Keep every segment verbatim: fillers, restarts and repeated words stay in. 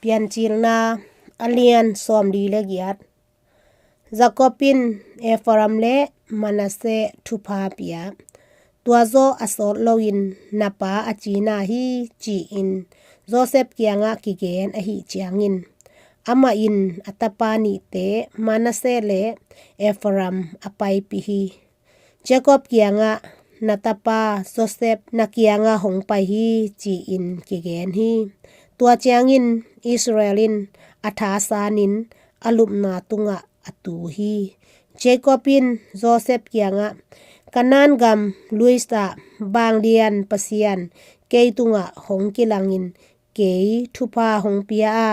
Piancilna a lian sawmli le giat. Jacob in Ephraim le Manasseh thupha pia, tua zawh a sawt loin na pa a cina hi, ci-in Joseph kiangah kigen ahih ciangin, amah in a tapa nihte Manasseh le Ephraim a paipih hi. Jacob kiangah, na tapa Joseph na kiangah hong pai hi, ci-in kigen hi. Tua ciangin Israel in a thasanin a lupna tungah a tu hi. Jacob in Joseph kiangah, Kanaan gam Luz ah vanglian Pasian kei tungah hong kilangin kei thupha hong pia a,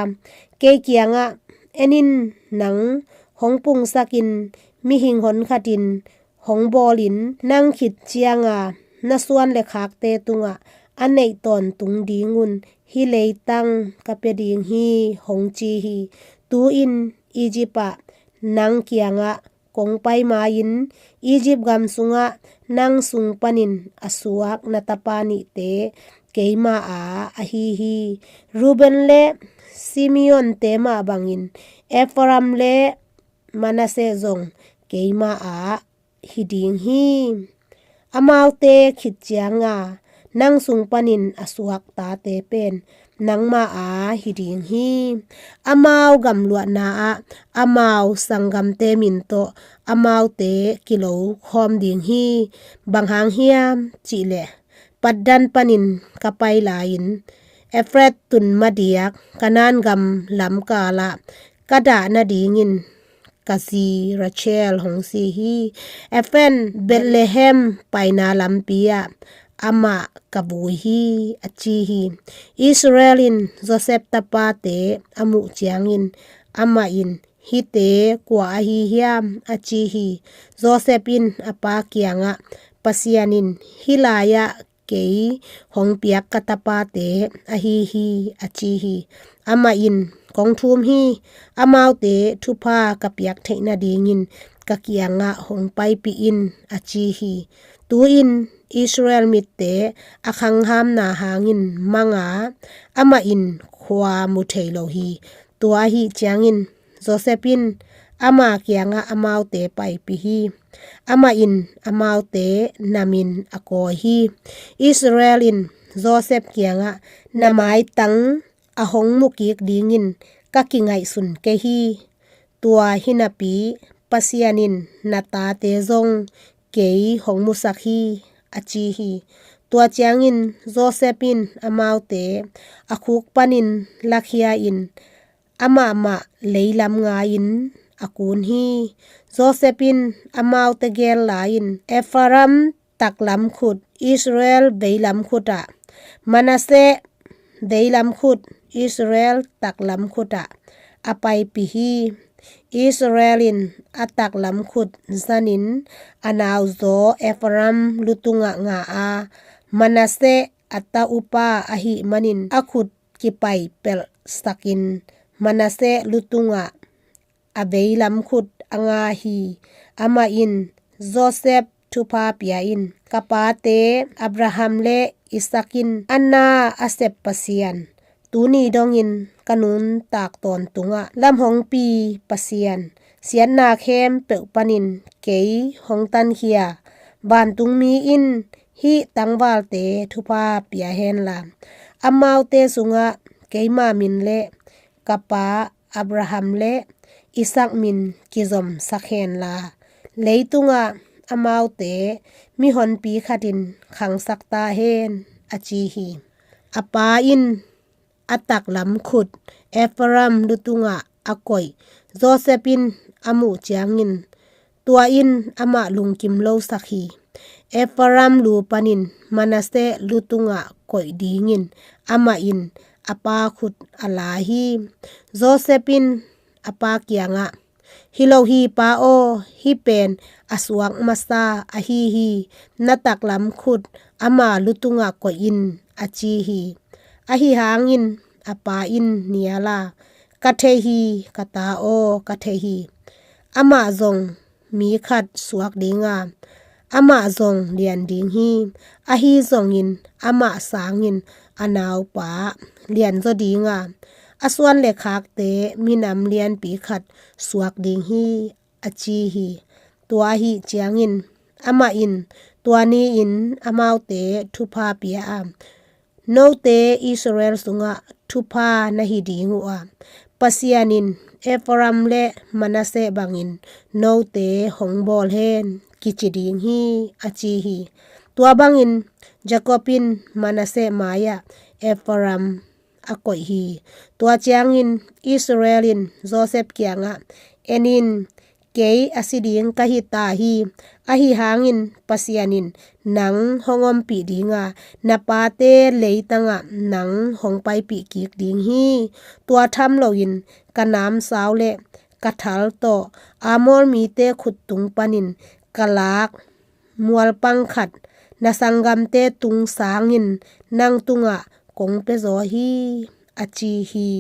kei kiangah, en in, nang hong pungsakin mihing honkhatin hong bawlin, nang khit cianga na suan le khakte tungah a neih tawntung dingun hih leitang ka pia ding hi, hong ci hi. Tu-in Egypt ah nang kiangah kong pai ma-in Egypt gam sungah nang sung panin a suak na tapa nihte keima aa ahi hi. Reuben le Simeon te mah bangin Ephraim le Manasseh zong keima aa hi ding hi. Amaute khit cianga nang sung panin a suak tate pen nangma aa hi ding hi. Amau gamluahna ah amau sanggamte min tawh amaute kilo khawm ding hi. Bang hang hiam cihleh, Paddan panin ka pai lai-in Efrat tun madiak Kanaan gam lamkalah ka dah nadingin ka zi Rachel hong si hi. Efrat in Bethlehem paina lampi ah amah ka vui hi, a ci hi. Israel in Joseph tapate a muh ciangin amah in, hihte kua ahi hiam, a ci hi. Joseph in a pa kiangah, Pasian in hih lai-ah kei hong piak ka tapate ahi hi, a ci hi. Amah in, kong thum hi. Amaute thupha ka piak theih nadingin ka kiangah hong paipih in, a ci hi. Tu-in Israel mitte a khanghamna hangin manga amah in khua mu thei lo hi. Tua ahih ciangin Joseph in ama kiangah amaute paipih hi. Amah in amaute namin a kawi hi. Israel in Joseph kiangah, na maitang a hong mukik dingin ka kingaihsun kei hi. Tua hinapi Pasian in na tate zong kei hong musak hi, a ci hi. Tua ciangin Joseph in amaute a khuk panin lakhia-in amah mah leilam ngai-in a kun hi. Joseph in amaute gel lai-in Ephraim taklam khut, Israel veilam khut ah, Manasseh veilam khut, Israel taklam khut ah a paipih hi. Israel in a taklam khut zanin a nauzaw Ephraim lutungah nga a, Manasseh a ta upa ahih manin a khut kipai pelhsakin Manasseh lutungah a veilam khut a nga hi. Amah in, Joseph thupha pia in, ka pate Abraham le Isaac in a na a sep Pasian, tuni dongin ka nuntak tawntungah lam hongpi Pasian, siatna khempeuh panin kei hong tankhia vantungmi in hih tangvalte thupha pia henla, amaute sungah keima min le ka pa Abraham le Isaac min kizomsak henla, leitungah amaute mihonpi khatin khangsak ta hen, a ci hi. A pa in a taklam khut Ephraim lutungah a koih Joseph in a muh ciangin, tua in amah lungkim losak hi. Ephraim lu panin Manasseh lutungah koih dingin amah in a pa khut a la hi. Joseph in a pa kiangah, hi lo hi, pa aw, hih pen a suak masa ahi hi. Na taklam khut ama lutungah koih in, a ci hi. Ahi hangin a pa in nial a, ka thei hi, ka ta aw, ka thei hi. Amah zong mi khat suak ding a, amah zong lian ding hi. Ahi zongin amah sangin a naupa lianzaw ding a, a suan le khakte minam lianpi khat suak ding hi, a ci hi. Tua ahih ciangin amah in tua ni-in amaute thupha pia a, "Note Israel sungah thupha na hi ding uh a, Pasian in Ephraim le Manasseh bangin note hong bawl hen," kici ding hi, a ci hi. Tua bangin Jacob in Manasseh mai-ah Ephraim a koih hi. Tua ciangin Israel in Joseph kiangah, "En in, kei a si ding ka hi ta hi. Ahi hangin Pasian in nang hong ompih ding a, na pate leitangah nang hong paipih kik ding hi. Tua tham loin ka namsau le ka thal tawh Amor mite khut tung panin ka lak mualpang khat na sanggamte tung sangin nang tungah kong pia zaw hi," a ci hi.